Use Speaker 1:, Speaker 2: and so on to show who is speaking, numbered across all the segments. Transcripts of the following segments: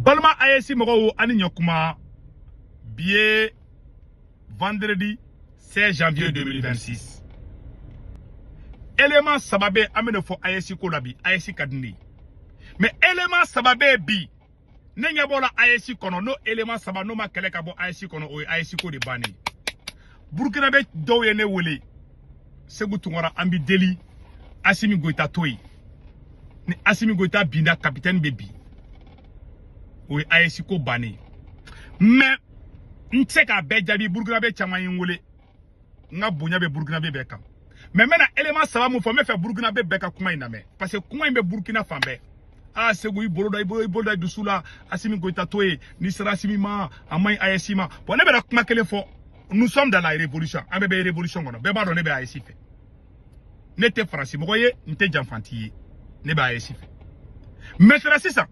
Speaker 1: Balima AES mɔgɔw, ani ɲɛkuma. Bi ye vendredi 16 janvier 2026. Élément saba bɛ, an bɛna fɔ AES ko la bi. AES ka di ne ye, mais élément saba bɛ bi, ne ɲɛ b'o la AES kɔnɔ. N'o élément saba n'o ma kɛlɛ ka bɔ AES kɔnɔ, o ye AES ko de bannen ye. Burukina bɛ dɔw ye ne wele: Segu Tunkara, an bɛ deli, Asimi Goyita to yen. Ni Asimi Goyita binna, capitaine bɛ bin, o ye AES ko bannen ye. Mais n tɛ se k'a bɛɛ jaabi. Burukina bɛ caman ye n wele, n ka bonya bɛ Burukina bɛɛ kan, mais n bɛna élément saba mun fɔ, n bɛ fɛ Burukina bɛ bɛɛ ka kuma in lamɛn, parce que kuma in bɛ Burukina fan bɛɛ. Aa Segu, i bolo da i bolo, i bolo da i dusu la. Asimi Goyita to yen. N'i sera Asimi ma, a man ɲi AES ma. Bon, ne bɛna kuma kelen fɔ. Nous sommes dans la révolution, an bɛɛ bɛ révolution kɔnɔ. Bɛɛ b'a dɔn ne bɛ AES fɛ. Ne tɛ Faransi mɔgɔ ye, n tɛ janfanti ye, ne bɛ AES fɛ. Maintenant sisan,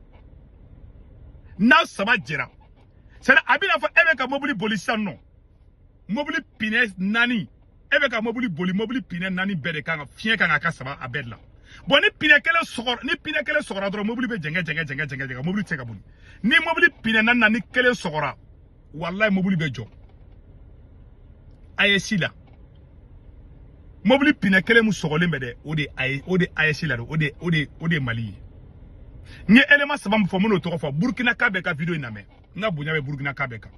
Speaker 1: n'aw saba jɛra, c'est à dire a bɛna fɔ e bɛ ka mobili boli sisan nɔ, mobili pinɛ naani, e bɛ ka mobili boli, mobili pinɛ naani bɛɛ de kan ka fiɲɛ kan ka ka saba a bɛɛ de la. Bon, ni pinɛ kelen sɔgɔra, ni pinɛ kelen sɔgɔra dɔrɔn, mobili bɛ jɛngɛ jɛngɛ jɛngɛ jɛngɛ jɛngɛ, mobili tɛ se ka boli. Ni mobili pinɛ naani na, ni kelen sɔgɔra, walayi, mobili bɛ jɔ. AES la, mobili pinɛ kelen mun sɔgɔlen bɛ dɛ, o de o de AES la dɛ, o de ye Mali ye. N ye élément saba min fɔ, n bɛn'o tɔgɔ fɔ. Burukina ka bɛɛ ka vidéo in lamɛn. N ka bonya bɛ Burukina ka bɛɛ kan.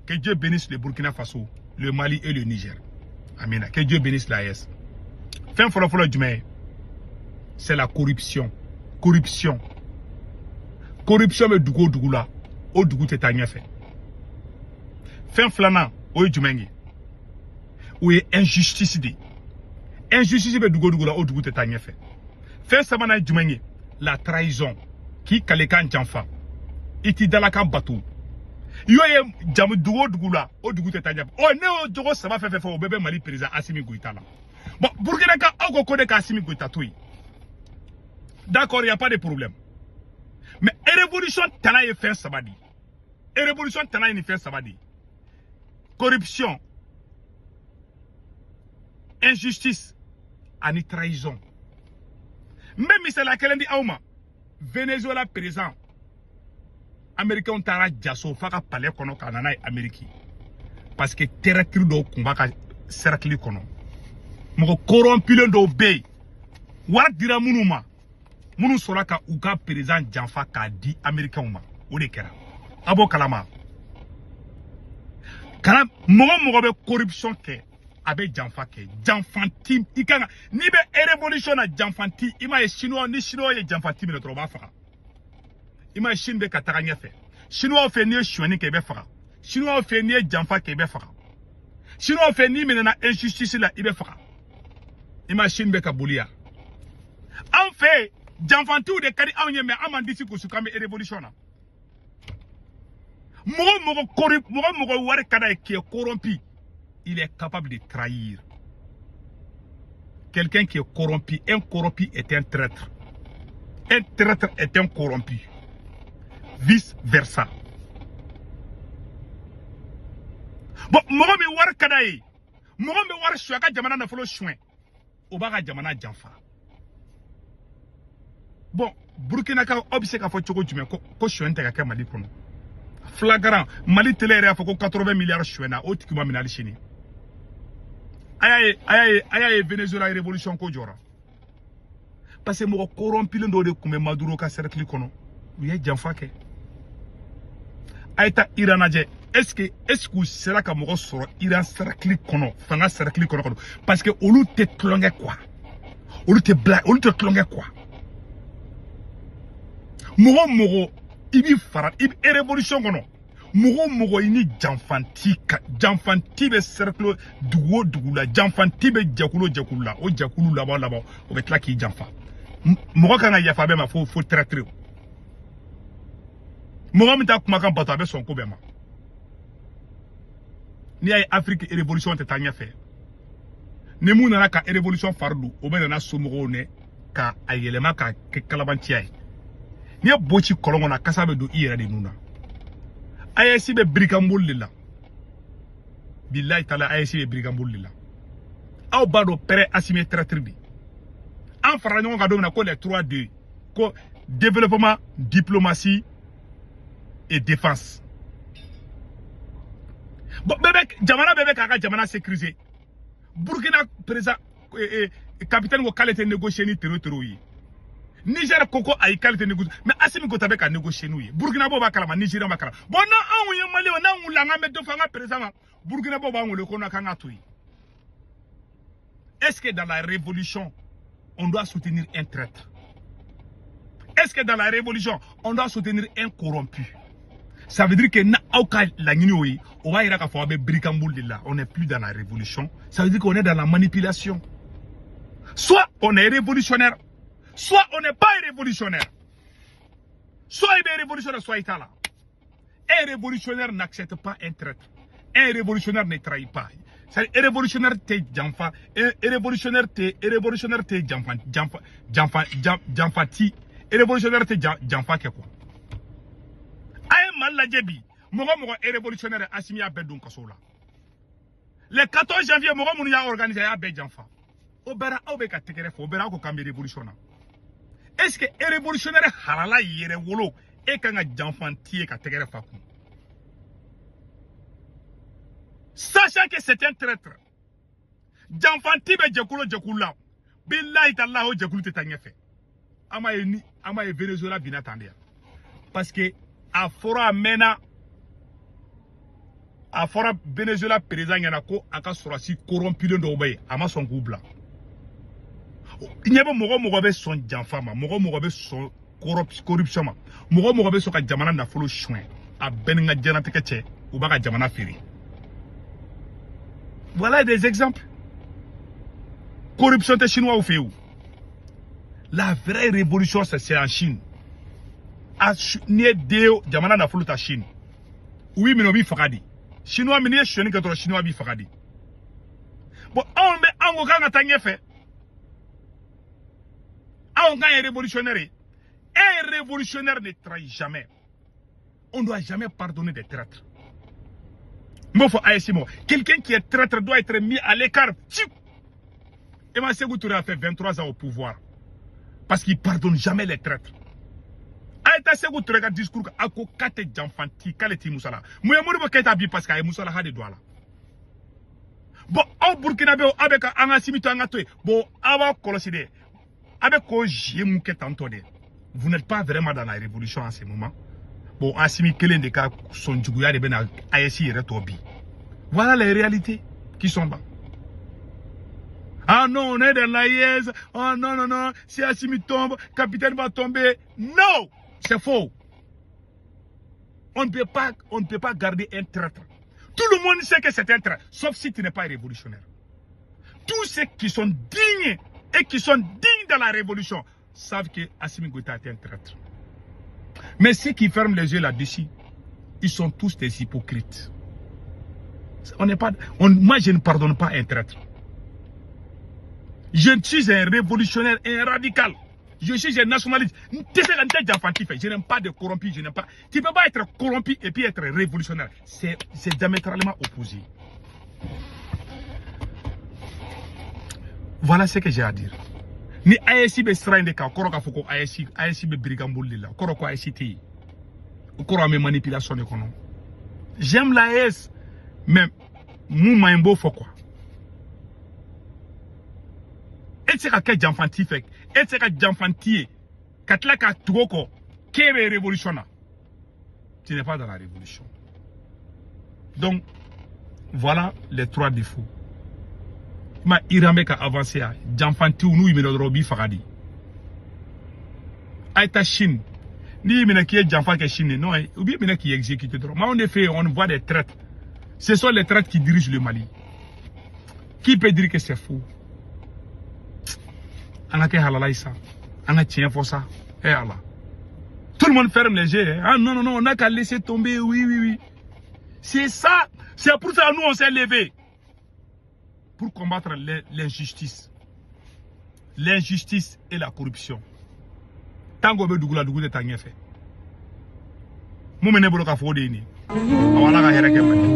Speaker 1: Que Dieu bénisse le Burkina Faso, le Mali et le Niger. Amina. Que Dieu bénisse l'AES. Fɛn fɔlɔ-fɔlɔ jumɛn ye? C'est la corruption. Corruption, corruption bɛ dugu o dugu la, o dugu tɛ taa ɲɛfɛ. Fɛn filanan, o ye jumɛn ye? O ye injustice de ye. Injustice bɛ dugu o dugu la, o dugu tɛ taa ɲɛfɛ. Fɛn sabanan ye jumɛn ye? La trahison. K'i kalekan janfa, i t'i dalakan bato. I y'o ye jamu dugu o dugu la, o dugu tɛ taa ɲɛfɛ. Ɔ, ne y'o jogo saba fɛn fɛn fɔ, o bɛɛ bɛ Mali président Asimi Goyita la. Bon, Burukina ka aw ko ko ne ka Asimi Goyita to yen, d'accord, y a pas de problème, mais révolution tana ye fɛn saba de ye. Révolution tana ye nin fɛn saba de ye: corruption, injustice ani trahison. N bɛ misaliya kelen di aw ma. Venezuela président, Américains taara jaso f'a ka palais kɔnɔ ka na n'a ye Amérique, parce que traître dɔw tun b'a ka cercle kɔnɔ, mɔgɔ corrompulen dɔw bɛ yen, wari dira minnu ma, minnu sɔrɔ ka u ka président janfa k'a di Américains ma. O de kɛra. A b'o kalama kana. Mɔgɔ mɔgɔ bɛ corruption kɛ, a bɛ janfa kɛ. Janfanti i kan ka, n'i bɛ révolution na, janfanti, i m'a ye Chinois, ni Chinois ye janfanti minɛ dɔrɔn, u b'a faga. I m'a ye Chine bɛ ka taga ɲɛfɛ. Chinois fɛ, n'i ye sonyɛni kɛ, i bɛ faga. Chinois fɛ, n'i ye janfa kɛ, i bɛ faga. Chinois fɛ, n'i minɛna injustice la, i bɛ faga. I m'a ye Chine bɛ ka boli yan. Anw fɛ yen, janfantiw de ka di anw ye, mais an m'an disi gosi k'an bɛ révolution na. Mɔgɔ mɔgɔ kori, mɔgɔ mɔgɔ wari ka d'a ye, qui est corrompu, il est capable de trahir. Quelqu'un qui est corrompu, un corrompu est un traître, un traître est un corrompu, vice versa. Bon, mɔgɔ min wari ka d'a ye, mɔgɔ min bɛ wari suɲɛ, a ka jamana nafolo suɲɛ, o b'a ka jamana janfa. Bon, Burukina ka, aw bɛ se k'a fɔ cogo jumɛn ko suɲɛni tɛ ka kɛ Mali kɔnɔ? Flagrant, Mali télé yɛrɛ y'a fɔ ko 80 milliards suɲɛna, o tigi ma minɛ hali sini. A y'a ye, a y'a ye, a y'a ye, Venezuela révolution ko jɔra, parce que mɔgɔ corrompulen dɔw de tun bɛ Maduro ka cercle kɔnɔ, u ye janfa kɛ. A ye taa Iran lajɛ. Est ce que u sera ka mɔgɔ sɔrɔ Iran cercle kɔnɔ, fanga cercle kɔnɔ? Parce que olu tɛ tulonkɛ quoi, olu tɛ bila, olu tɛ tulonkɛ quoi. Mɔgɔ mɔgɔ i b'i fara, i bɛ révolution kɔnɔ, mɔgɔ mɔgɔ i ni janfanti ka, janfanti bɛ cercle dugu o dugu la, janfanti bɛ jɛkulu o jɛkulu la, o jɛkulu laban laban, o bɛ tila k'i janfa. Mɔgɔ kan ka yafa bɛɛ ma fo traître. Mɔgɔ min t'a kumakan bato, a bɛ sɔn ko bɛɛ ma. N'i y'a ye Afiriki révolution tɛ taa ɲɛfɛ, ni mun nana ka révolution fari don, o bɛ nana somɔgɔw nɛ ka a yɛlɛma k'a kɛ kalabanciya ye. N'i ye bo ci kɔlɔn kɔnɔ, a kasa bɛ don i yɛrɛ de nun na. AES bɛ birikanboli de la. Bilayi taala, AES bɛ birikanboli de la. Aw b'a dɔn pɛrɛ Asimi ye traître de. An farala ɲɔgɔn kan don min na ko les 3 2 ko Développement, diplomatie et défense. Bon, bébé, jamana bébé kaka jamana sécurisé. Burkina président capitaine ko k'ale tɛ négocier ni terro ye. Niger koko ayi k'ale tɛ négocier, mais Assimi Goïta bɛ ka négocier n'u ye. Burkina b'o b'a kalama, Niger b'a kalama. Bon, n'anw ye Maliyɛnw, n'anw wulila an bɛ dɔ fɔ an ka président ma, Burkina b'an wele ko k'an ka to yen. Est-ce que dans la révolution, on doit soutenir un traître? Est-ce que dans la révolution, on doit soutenir un corrompu? Ça veut dire que na aw ka laɲini o ye, o b'a yira k'a fɔ aw bɛ birikanboli de la. On n'est plus dans la révolution. Ça veut dire qu'on est dans la manipulation. Soit on est révolutionnaire, soit on n'est pas révolutionnaire. Soit il est révolutionnaire, soit il est là. Un révolutionnaire n'accepte pas un traître. Un révolutionnaire ne trahit pas. C'est un révolutionnaire tɛ janfa, un révolutionnaire tɛ révolutionnaire tɛ janfa janfa janfa janfa ti, révolutionnaire tɛ janfa kɛ quoi. A ye Mali lajɛ bi, mɔgɔ mɔgɔ est révolutionnaire, Assimi y'a bɛɛ don kaso la. Le 14 janvier, mɔgɔ minnu y'a organisé, a y'a bɛɛ janfa. O bɛɛ la aw bɛ ka tɛgɛrɛ fɔ, o bɛɛ la aw ko k'an bɛ révolution na. Est-ce que révolutionnaire halala yɛrɛ wolo e kan ka janfanti ye ka tɛgɛrɛ fa kun? Sachant que c'est un traître. Janfanti bɛ jɛkulu jɛkulu la. Billahi tallahi o jɛkulu tɛ taa ɲɛfɛ. An m'a ye ni an m'a ye Venezuela binna tan de ya. Parce que a fɔra a mɛnna, a fɔra Venezuela président ɲɛna ko a ka sɔrɔsi corrompulen dɔw bɛ yen, a ma sɔn k'u bila. Ɲɛ bɛ mɔgɔ mɔgɔ bɛ sɔn janfa ma, mɔgɔ mɔgɔ bɛ sɔn corruption ma, mɔgɔ mɔgɔ bɛ sɔn ka jamana nafolo suɲɛ, a bɛɛ ni n ka diɲɛlatigɛ cɛ, u b'a ka jamana feere. Voilà des exemples. Corruption tɛ chinois fɛ yen o. La vraie révolution, c'est en Chine. N'i ye den jamana nafolo ta Chine, u b'i minɛ, u b'i faga de. Chinois min, n'i ye sonyɛni kɛ dɔrɔn, chinois b'i faga de. Bon, anw bɛ anw ko k'an ka taa ɲɛfɛ. Anw k'an ye révolutionnaire ye. Un révolutionnaire ne trahit jamais. On ne doit jamais pardonner des traîtres. N b'o fɔ AES mɔgɔ. Quelqu'un qui est traître doit être mis à l'écart. Emma Sékou Touré a fait 23 ans au pouvoir. Parce qu'il ne pardonne jamais les traîtres. A ye taa Sékou Touré ka discours kan, a ko k'a tɛ janfanti, k'ale t'i musala. Mun ye Modibo Keyita bi? Parce que a ye musalaha de don a la. Bon, aw Burkinabéw, aw bɛ ka an ka Assimi to, an ka to yen. Bon, aw b'aw kɔlɔsi dɛ. A bɛ k'o jeu mun kɛ tantɔ dɛ. Vous n'êtes pas vraiment dans la révolution en ce moment. Bon, Assimi kelen de ka sɔn juguya de bɛ na AES yɛrɛ tɔ bi. Voilà les réalités qui sont là. Ah non, on est dans l'AES. Oh non, non, non. Si Assimi tombe, capitaine va tomber. Non, c'est faux. On ne peut pas garder un traître. Tout le monde sait que c'est un traître, sauf si tu n'es pas révolutionnaire. Tous ceux qui sont dignes et qui sont dignes de la révolution savent que Assimi Goïta est un traître. Mais ceux qui ferment les yeux là-dessus, ils sont tous des hypocrites. On n'est pas, moi, je ne pardonne pas un traître. Je suis un révolutionnaire, un radical. Je suis un nationaliste. Je n'aime pas de corrompus. Je n'aime pas. Tu ne peux pas être corrompu et puis être révolutionnaire. C'est diamétralement opposé. Voilà ce que j'ai à dire. Ni AES bɛ sira in de kan, kɔrɔ k'a fɔ ko AES bɛ birikanboli de la, kɔrɔ ko AES tɛ yen, o kɔrɔ an bɛ manipulation de kɔnɔ. J'aime l'AES, mais mun man ɲi, n b'o fɔ quoi. E tɛ se ka kɛ janfanti fɛ, e tɛ se ka janfanti ye ka tila ka tugu o kɔ k'e bɛ révolution na. Tu n'es pas dans la révolution. Donc voilà les trois défauts. Ma Iran bɛ ka avancer ya, janfantiw n'u y'i minɛ dɔrɔn u b'i faga de. A ye taa Chine, n'i y'i minɛ k'i ye janfa kɛ Chine, non, u b'i minɛ k'i exécuter dɔrɔn. Mais anw de fɛ yen, on voit des traîtres. Ce sont les traîtres qui dirigent le Mali. Qui peut dire que c'est faux? An ka kɛ halala ye sa, an ka tiɲɛ fɔ sa. Eh Ala, tout le monde ferme les yeux, hein. Ah non, non, non, on n'a qu'à laisser tomber. Oui, oui, oui, c'est ça. C'est pour ça que nous on s'est levé pour combattre l'injustice. L'injustice et la corruption. Tant qu'on veut dugu la dugu tɛ taa ɲɛfɛ. Mun bɛ ne bolo ka fɔ o de ye nin ye. Awa Ala ka hɛrɛ kɛ Mali.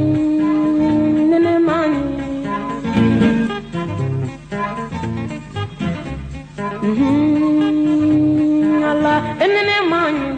Speaker 2: Allah. Te nene mañu.